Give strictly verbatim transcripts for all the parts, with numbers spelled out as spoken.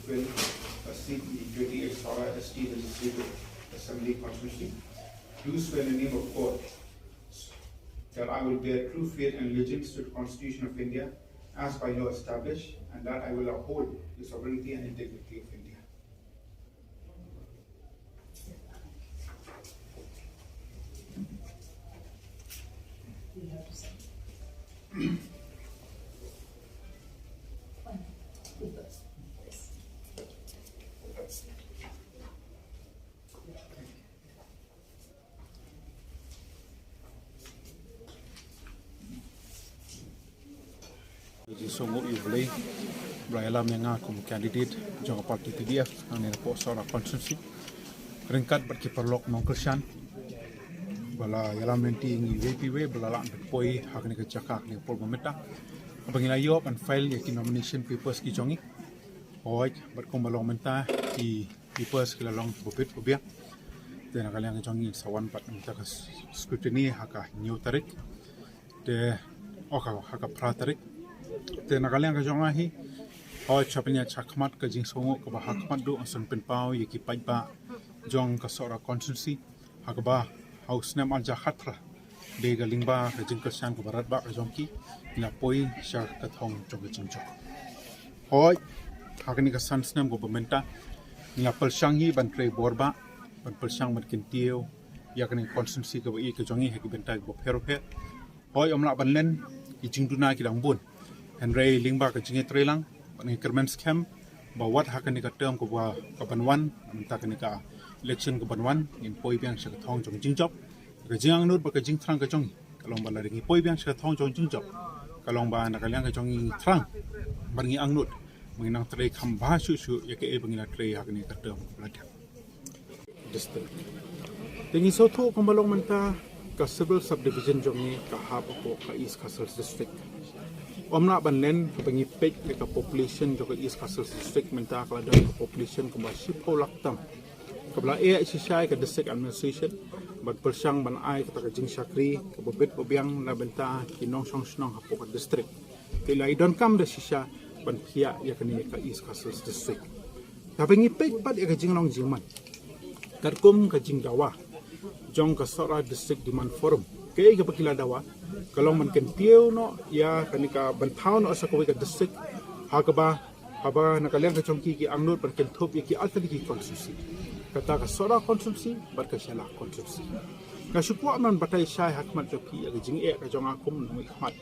Will, uh, seat in twenty-eight Sohra S T Legislative Assembly Constituency, do swear in the name of God that I will bear true faith and allegiance to the Constitution of India as by law established, and that I will uphold the sovereignty and integrity of India. Jingsngewnguh ïa U Blei ba la ïalam ïa nga kum candidate jong ka party P D F hangne hapoh Sohra constituency, ryngkat bad ki paralok nongkyrshan ba la ïalam lynti ïa ngi iwei pa iwei ba la lah ban poi ha kane ka jaka ha kane ka por ba mynta, ba ngi la ïoh ban file ïa ki nomination papers ki jong ngi. Hooid, bad kumba long mynta ki papers ki la long ba bit ba biang. Te na ka liang ka jong ngi sa wan pat mynta ka scrutiny ha ka hynñiew tarik. Te, oh, ka, ha ka phra tarik. Te na ka liang ka jong nga hi, hooid, sha pynïaid shakhmat, ka jingsngewnguh kaba ha khmat duh, ngan sa pynpaw ïa ki paidbah jong ka Sohra constituency ha kaba ha u snem arhajar khatphra, dei ka lyngba ka jingkyrshan kaba radbah ka jong ki, ngi la poi sha ka thong jong ka jingjop. Hooid, ha kane ka san snem kaba mynta, ngi la pyrshang hi ban trei bor bah, ban pyrshang ban kyntiew ïa kane ka constituency kaba ïeit ka jong ngi ha ki bynta kiba pher bapher. Hooid, ym lah ban len ki jingduna ki dang bun. Hynrei lyngba ka jingïatreilang, ngi kyrmen skhem ba wat ha kane ka term kaba, kaban wan, mynta kane ka election kaban wan, ngin poi biang sha ka thong jong ka jingjop. Ka jingangnud bad ka jingthrang ka jong ngi ka long ba lada ngi poi biang sha ka thong jong ka jingjop, ka long ba na ka liang ka jong ngi ngi thrang bad ngi angnud ba ngin nang trei kham bha shuh shuh ïa kaei ba ngi la trei ha kane ka term kaba la dep. District. Te ngi sngewthuh kumba long mynta ka civil subdivision jong ngi ka hap hapoh ka East Khasi Hills District. Ym lah ban len ba ngi peit ïa ka population jong ka East Khasi Hills District mynta ka la don ka population kumba shiphew lak tam. Kaba la eh shisha ïa ka district administration ban pyrshang ban ai kata ka jingshakri kaba bit ba biang na bynta ki nongshong shnong hapoh ka district. Te la i donkam da shisha ban phiah ïa kane ka East Khasi Hills District. Te haba ngi peit pat ïa ka jinglong jingman, katkum ka jingdawa jong ka Sohra District Demand Forum, kaei kaba ki la dawa ka long ban kyntiew noh ïa kane ka, ban thaw noh sa kawei ka district ha kaba, haba na ka liang ka jong ki ki angnud ban kynthup ïa ki artylli ki constituency, kata ka Sohra constituency bad ka Shella constituency. Nga shu kwah ban batai shai ha khmat jong phi ïa ka jingeh ka jong nga kum u nongmihkhmat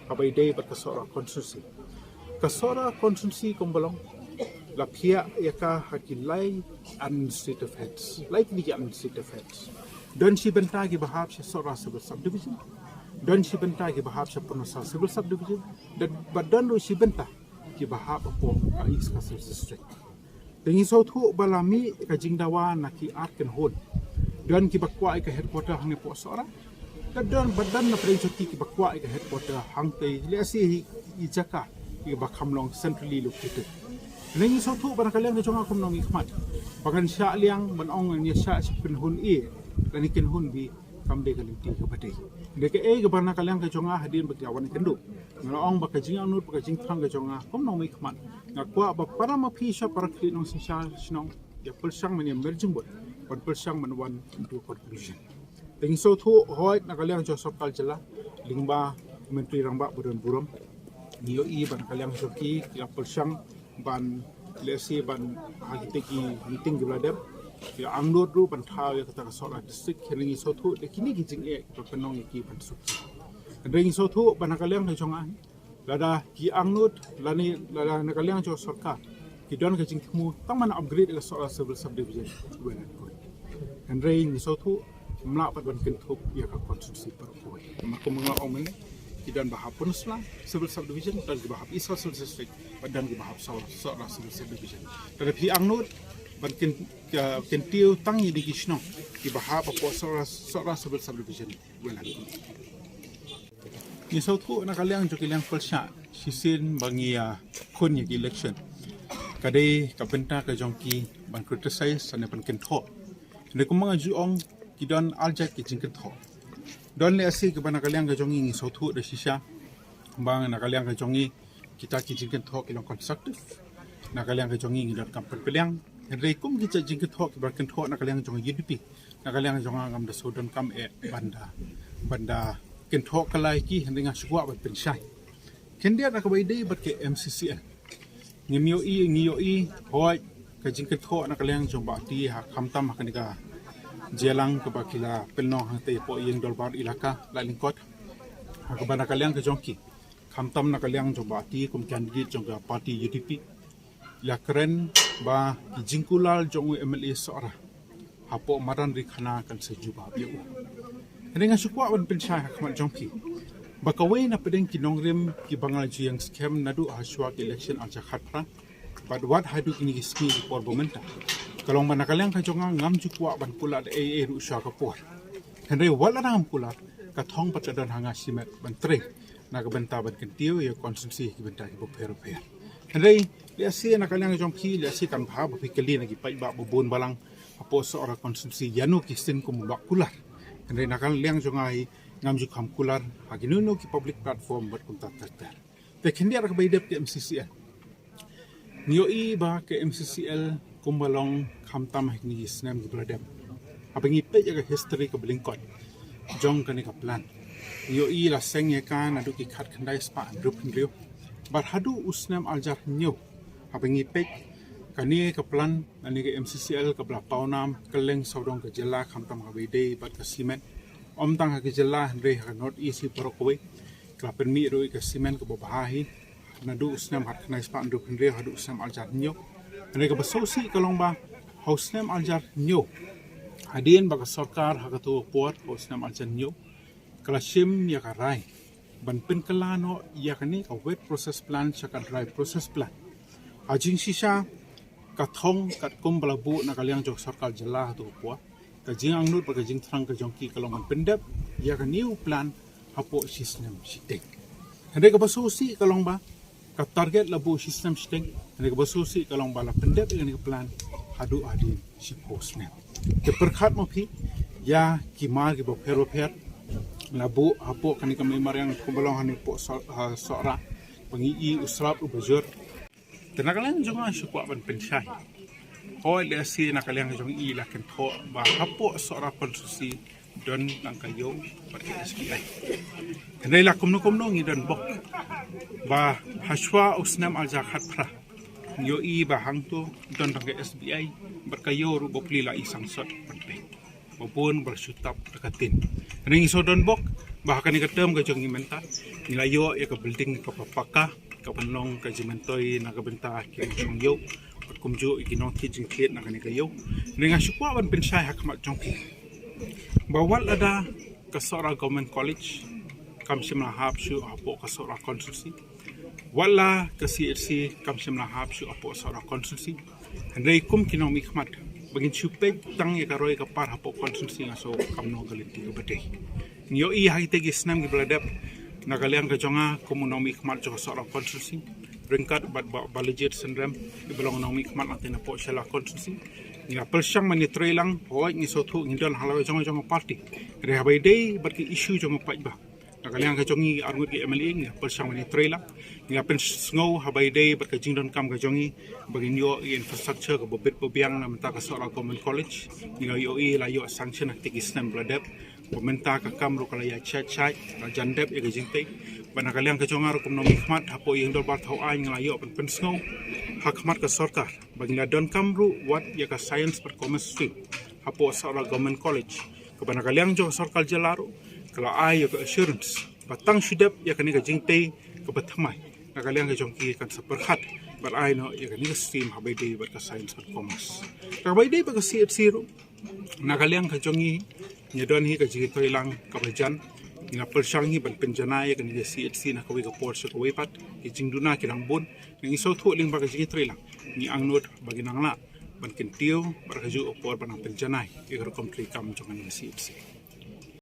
kaba ïadei bad ka Sohra constituency. Ka Sohra constituency kumba long la phiah ïa ka ha ki lai administrative heads, lai tylli ki administrative heads. Don shi bynta kiba hap sha Sohra Civil Subdivision, don shi bynta kiba hap sha Pynursla Civil Subdivision, don, bad don ruh shi bynta kiba hap hapoh ka East Khasi Hills District. Te ngi sngewthuh ba la mih ka jingdawa na ki ar kynhun. Don kiba kwah ïa ka headquarter hangne hapoh Sohra, bad don, bad don na pdeng jong ki kiba kwah ïa ka headquarter hangtei, lehse hi i jaka kiba kham long centrally located. Te ngi sngewthuh ba na ka liang ka jong nga kum u nongmihkhmat, ba ngan shah liang ban ong ngan ïa shah sha kynhun A lane kynhun B, kam dei ka lynti kaba dei. Dei kaei kaba na ka liang ka jong nga hadien ba ki la wan kynduh, nga la ong ba ka jingangnud bad ka jingthrang ka jong nga kum u nongmihkhmat, nga kwah ba para maphi sha para khlieh nongsynshar shnong ïa pyrshang ban ïa merjing vote, ban pyrshang ban wan into conclusion. Te ngi sngewthuh, hooid, na ka liang jong sorkar jylla, lyngba u Myntri Rangbah ba don burom, ngi ïohi ba na ka liang jong ki ki la pyrshang ban, lehse ban, ha kitei ki meeting kiba la dep, ki la angnud ruh ban thaw ïa kata ka Sohra District. Hynrei ngi sngewthuh da kine ki jingeh kiba pynlong ïa ki ban suk. Hynrei ngi sngewthuh ba na ka liang ka jong nga, lada ki angnud, lane lada na ka liang jong sorkar ki don ka jingthmu tang ban upgrade ïa ka Sohra Civil Subdivision, well and good. Hynrei ngi sngewthuh ym lah pat ban kynthup ïa ka constituency baroh kawei. Namar kumba nga la ong mynne, ki don ba hap Pynursla Civil Subdivision, don kiba hap East Khasi Hills District, bad don kiba hap Sohra, Sohra Civil Subdivision. Te lada phi angnud ban kyn, ka, kyntiew tang ïa kine ki shnong kiba hap hapoh Sohra, Sohra Civil Subdivision, well and good. Ngi sngewthuh na ka liang jong ki liang pyrshah, shisien ba ngi ïa khun ïa ki election, ka dei ka bynta ka jong ki ban criticize lane ban kynthoh. Hynrei kumba nga ju ong, ki don ar jait ki jingkynthoh. Don lehse kiba na ka liang ka jong ngi ngi sngewthuh da shisha ba na ka liang ka jong ngi kita ki jingkynthoh ki long constructive. Na ka liang ka jong ngi ngi donkam pynpdiang. Hynrei kum ki jingkynthoh kiba kynthoh na ka liang jong U D P, na ka liang jong nga ngam da shu donkam eh ban da, ban da kynthoh kyllai ki, hynrei nga shu kwah ban pynshai khyndiat na kaba ïadei bad ka M C C L. Ngi ïohi, ngi ïohi, hooid, ka jingkynthoh na ka liang jong Bah T ha, khamtam ha kane ka jingïalang kaba ki la pynlong hangtei hapoh ïing dorbar elaka Laitlyngkot, ha kaba na ka liang ka jong ki, khamtam na ka liang jong Bah T kum candidate jong ka party U D P, la kren ba ki jingkular jong u M L A Sohra hapoh madan Rikhana kan sa jubab ïa u. Hynrei nga shu kwah ban pynshai ha khmat jong phi ba kawei na pdeng ki nongrim kiba nga la ju ïeng skhem naduh ha shuwa ka election arhajar khatphra bad wat haduh kine ki sngi ki por ba mynta, ka long ba na ka liang ka jong nga ngam ju kwah ban kular ei ei ruh shuwa ka por. Hynrei wat la ngam kular, ka thong pat ka don ha nga shimet ban trei na ka bynta ban kyntiew ïa ka constituency ki bynta kiba pher pher. Hynrei lehse na ka liang jong phi, lehse kan bha ba phi kylli na ki paidbah ba bun balang hapoh Sohra constituency ïano ki sien kum ba kular. Hynrei na ka liang jong nga hi ngam ju kham kular ha kino kino ki public platform bad kumta ter ter. Te khyndiat kaba ïadei bad ka M C C L, ngi ïohi ba ka M C C L kumba long khamtam ha kine ki snem kiba la dep, haba ngi peit ïa ka history kaba lyngkot jong kane ka plan, ngi ïohi la seng ïa ka naduh ki khatkhyndai spah hynriewphew hynriew bad haduh u snem arhajar hynñiew. Haba ngi peit kane ka plan, kane ka M C C L kaba la pawnam kylleng sawdong ka jylla, khamtam ha kaba ïadei bad ka cement, ym tang ha ka jylla hynrei ha ka North East hi baroh kawei. Ka la pynmih ruh ïa ka cement kaba bha hi naduh u snem khatkhyndai spah hynriewphew hynriew haduh u snem arhajar hynñiew. Hynrei kaba sngewsih ka long ba ha u snem arhajar hynñiew, hadien ba ka sorkar ha kato ka por, ha u snem arhajar hynñiew, ka la shim ïa ka rai ban pynkylla noh ïa kane ka wet process plant sha ka dry process plant. Ha jingshisha, ka thong katkum ba la buh na ka liang jong ka sorkar jylla ha kato ka por, ka jingangnud bad ka jingthrang ka jong ki ka long ban pyndep ïa kane u plant hapoh shi snem shiteng. Hynrei kaba sngewsih ka long ba ka target la buh shi snem shiteng, hynrei kaba sngewsih ka long ba la pyndep ïa kane ka plan haduh hadien shiphew snem. Te pyrkhat mo phi ïa ki mar kiba pher bapher la buh hapoh kane ka mei mariang kumba long hangne hapoh Soh-, ha Sohra, ba ngi i u slap uba jur. Te na ka liang jong nga shu kwah ban pynshai, hooid, lehse na ka liang jong i la kynthoh ba hapoh Sohra constituency don tang ka ïew bad ka S B I. Hynrei la kumno kumno ngi don bok ba ha shuwa u snem arhajar khatphra ngi ïohi ba hangto don tang ka S B I bad ka ïew ruh ba pli la i sangsot ban peit. Ba bun ba la shu tap da ka tin. Hynrei ngi shu don bok ba ha kane ka term ka jong ngi mynta ngi la ïoh ïa ka building kaba paka, kaba long ka jingmyntoi na ka bynta ki nongshong ïew bad kumjuh ïa ki nongthied jingthied na kane ka ïew. Hynrei nga shu kwah ban pynshai ha khmat jong phi ba wat lada ka Sohra Government College kam shym la hap shuh hapoh ka Sohra constituency, wat la ka C H C kam shym la hap shuh hapoh Sohra constituency, hynrei kum ki nongmihkhmat ba ngin shu peit tang ïa ka roi ka par hapoh constituency, nga sngew kam long ka lynti kaba dei. Ngi ïohi ha kitei ki snem kiba la dep, na ka liang ka jong nga kum u nongmihkhmat jong ka Sohra constituency, ryngkat bad Bah Balajied Synrem, iba long u nongmihkhmat lynti napoh Shella constituency, ngi la pyrshang ban ïatreilang, hooid, ngi sngewthuh ngi don ha la ka jong ka jong ka party, hynrei haba ïadei bad ki issue jong u paidbah, na ka liang ka jong ngi arngut ki M L A ngi la pyrshang ban ïatreilang. Ngi la pynsngew haba ïadei bad ka jingdonkam ka jong ngi ba ngin ïoh ïa infrastructure kaba bit ba biang na bynta ka Sohra Government College. Ngi la ïohi la ïoh sanction ha kitei ki snem ba la dep. Ba mynta ka kam ruh ka la ïa shait shait, la jan dep ïa ka jingtei. Bad na ka liang ka jong nga ruh kum u nongmihkhmat hapoh ïing dorbar thaw aiñ, nga la ïoh ban pynsngew ha khmat ka sorkar ba ngi la donkam ruh wat ïa ka Science bad Commerce stream hapoh Sohra Government College, kaba na ka liang jong ka sorkar jylla ruh ka la ai ïa ka assurance ba tang shu dep ïa kane ka jingtei kaba thymmai, na ka liang ka jong ki kan sa pyrkhat ban ai noh ïa kane ka stream haba ïadei bad ka Science bad Commerce. Haba ïadei bad ka C H C ruh, na ka liang ka jong ngi, ngi don hi ka jingïatreilang kaba jan. Ngi la pyrshang hi ban pynjanai ïa kane ka C H C na kawei ka por sha kawei pat. Ki jingduna ki dang bun. Ngi sngewthuh lyngba ka jingïatreilang, ngi angnud ba ngin nang lah ban kyntiew bad kajuh ka por ban nang pynjanai ïa ka rukom treikam jong kane ka C H C.